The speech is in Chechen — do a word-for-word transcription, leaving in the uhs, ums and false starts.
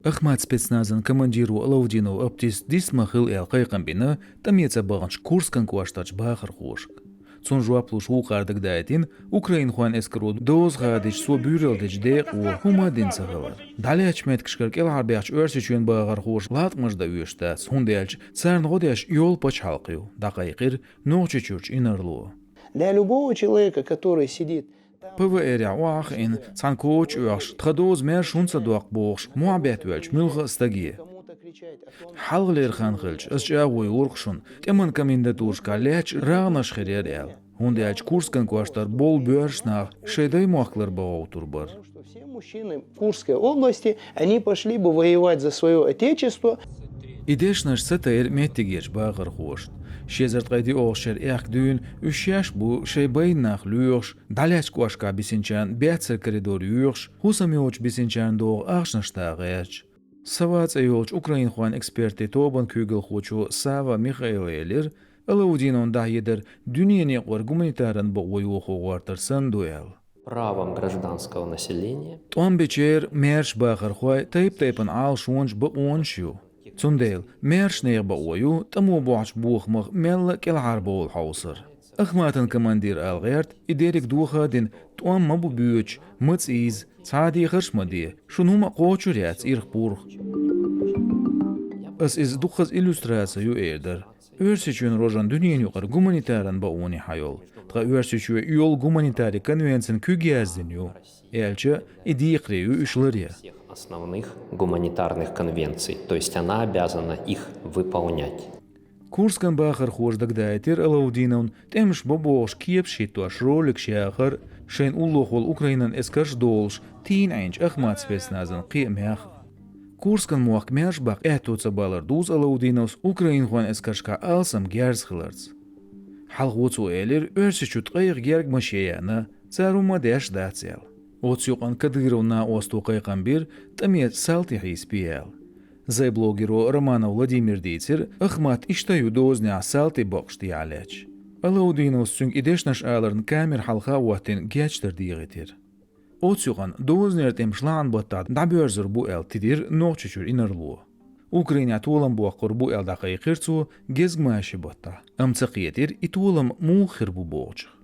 Ахмат спецназан командиро Алаудинов Аптис дисма хила аьлла кхайкхам бина тӀаме ца баханчу Курскан кӀоштарчу бахархошка. Цунна жоп луш вукхара дагадайтина украинхойн эскаро доза хадийча цо буьйралла дечу декъо хӀума а дина ца хилар. ДӀалаьцначу меттигашкара кӀелхьарбаьхначу Оьрсийчоьнан бахархоша латкъамаш дан оьшуш дац, хӀунда аьлча царна гӀо деш йолу пачхьалкх ю, дӀакхайкхира Нохчийчуьрчу инарло. Для любого человека, который сидит там, П В Р-ехь охьахиъна, цхьана коча оьхуш, тхан доза маьрша хӀунда ца доккху бохуш, мохь бетта воьллачу муьлхха а стаге. Хьалхалера хан хилча, аса чӀагӀо йора-кх шуна, тӀеман комендатурашкахь лаьтташ рагӀнаш хир яра аьлла. ХӀунда аьлча Курскан кӀоштара болу боьрша нах шайн даймохк ларбан гӀовттур бара. Потому что все мужчины Курской области, они пошли бы воевать за своё отечество. И дешнаш ца тайра меттигерчу бахархошна. Ши эзар ткъе диъолгӀачу шеран аьхка дуьйна уьш шаьш бу шайн байна нах лоьхуш, дӀалаьцначу кӀошкахь бисинчарна баьццара коридор йоьхуш, хӀусам йоцуш бисинчарна догӀу ахчанаш тӀагӀерча. Сава цӀе йолчу украинхойн экспертийн тобан куьйгалхочо Сава Михаила элира, Алаудиновна дӀахьедар дуьненан юкъара гуманитаран бакъо йохо гӀортар санна ду аьлла. Правом гражданского населения. ТӀом бечеран маьрша бахархойн тайп-тайпана Ӏалашонаш, бакъонаш ю. Цундела маьрша нехан бакъо ю тӀамо бохьучу бохамах мелла а кӀелхьарбовла хьовсар. Ахматан командира ала гӀерта, и дерриг доха а дина, тӀом ма бу боьдуш, ма цӀийза, цхьа а дехарш а ма де, шуна хӀума а кхочур яц ирх-пурх. Аса иза дуккхаза иллюстраци ю эр дара. Оьрсийчоьнан рожана дуьненан юкъара гуманитаран бакъоне хьайолу, тхан Оьрсийчоь йолу гуманитаран конвенцин куьг яздина ю, аьлча, и декхаре ю уьш ларъян. Всех основных гуманитарных конвенций, то есть она обязана их выполнять. Курскан бахархоша дагадайтира Алаудиновна тӀемаш бан бохуш кепаш хӀиттош роликаш яхар, шайна уллохула Украинан эскарш долуш тийна Ӏийначу Ахмат спецназан кхиамех. Курскан мохк маьрша баккха аьтто ца балар дузу Алаудиновс украинхойн эскаршкахь алсам герз хиларца. Хьалхо цо элира, Оьрсийчу ткъех гергга машен яьхна, цара хӀума а деш дац аьлла. Оцу юкъанна Кадыровн накъосто кхайкхам бира, тӀаме салти хьийсабе аьлла. Зай блогеро Романов Владимира дийцира, Ахмат иштта ю дозанехь салти бакъаш дехьа лаьтташ. Алаудиновс цуьнга и дешнаш аларна камера хьалха а хӀоттийна гечдар дийгӀийтира. Оцу юкъанна дозанера тӀемаш лахьан баттахь дӀабоьрзур бу аьлла тидира Нохчийчуьра инарло. Украинехь толам боккхур бу аьлла дӀакхайкхира цо гезгмашин баттахь, амма ца кхетира и толам муха хир бу бохучух.